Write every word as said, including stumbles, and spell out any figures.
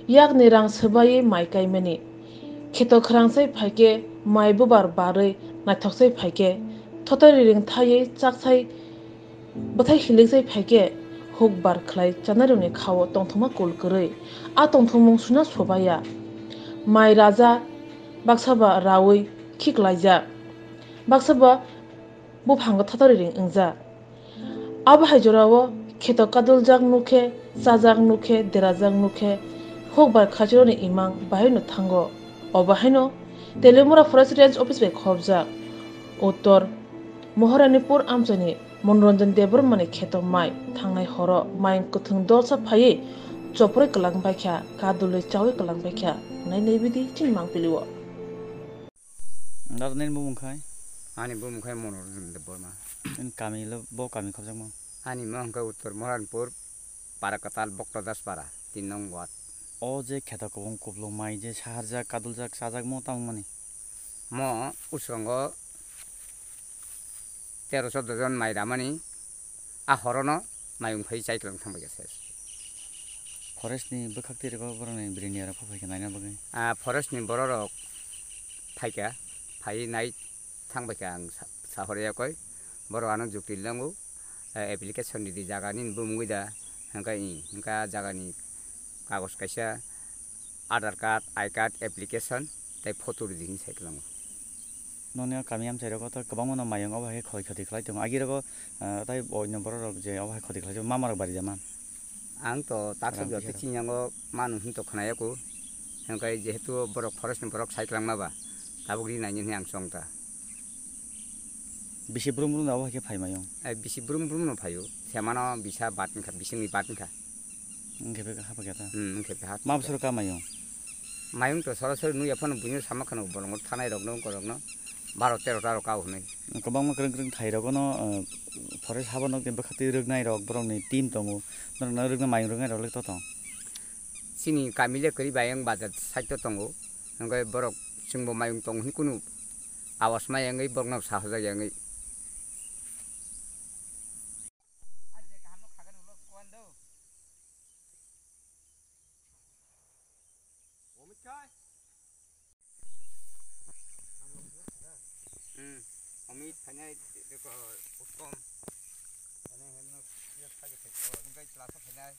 Yakni rang swbaiwi mai kaimani. Kheto khwrangsai phaikhe mai bubar barwi naithoksai phaikhe thotai riring thaiwi chaksai bwthai hiliksai phaikhe hukbar khlai chanarokni khao tongthokma kul kwrwi. A tongthokmung suna swbaiya. Mai raja baksa ba raui khiklaijak. Baksa ba buphango thotai riring wngjak. Abo hai jorao kheto kaduljak nukhe, chajak nukhe, derajak nukhe, hukbar khachirokni imang bahaino thango. Obo haino Teliamura Forest Range Office bai khobjak. Uttor Moharanipur amchaini Manoranjan Debbarmani kheto mai thangnai horo mayung kwthwng dolsa phaiwi choprai kwlang baikha, kadulwi chaui kwlang baikha. Nai nai bidi chini mangpilio. Dada, nini bumung khai? Ani bumung khai Manoranjan Debbarma. Nini kami lo, bo kami khobjakma? Ani mo hwnkhe Uttor Moharanpur, Para Kwtal, Bokto Daspara, tin nong ward. O je kheto kwbang kuplung mai je saharjak, kaduljak, chajakmo tamo mani? Mo usrongo tero choddo jon mai ramani, a horono mayung phai chai kwlang thangbai kha ses. Forest ni bwkhak twi rwgo borokni bwrwini aro pha phaikha naina bagwi. A forest ni borok rok phaikha, phai nai thangbai kha ang sa-, sahorya koi. Borok ano jukti lango, a, application ridi jaga nini bumungwi da, hwnkhe i, hwnkhe a jagani kagoj kaisa, Aadhaar card, I card, application, tei photo ridi hinwi sai kwlango. Noni o kami amchai rogo to kwbangma no mayung obo hai khoi khoti khlai tongo. Agi rogo, ah, tai oino borok rok je obo hai khoti khlai tongo, mama rok bari jama. Ang to taksa Rang jotto kisa rok. Chini yango manu hin to khna yako. Hingkai jehetu borok forest ni borok sai kwlangma ba, tabuk ri nai ni hwnwi ang chong ta. Bisi brum brum no obo hai khe phai mayung. Ai bisi brum brum no phaio. Semano bisa bat wngkha, bisingni bat wngkha. Wngkhe bwkha hapha khe ta? Hmm, wngkhe bwkha hapha. Ma bwswk ka mayung? Mayung to sorasori nukya phano buino sama kheno bolongo thanai rokno, wngkor rokno baro tero ta rok kao hwnwi. Kwbangma kwrwng kwrwng thai rogono, uh, forest habo nokni bwkhaktwi rwknai rok borokni team tongo. Norokno rwkna mayung rwknai rok le to tong? Chini kami le kwrwi bai wng bazar side o tongo. Hwnkhe borok chwngbo mayung tongo hwnwi kunu awas ma yangwi borokno sahajak yangwi. Hmm, Amit phainai, Uttom. Phainai, helmet, yes, thagi thagi, oh, nung kai class o phainai.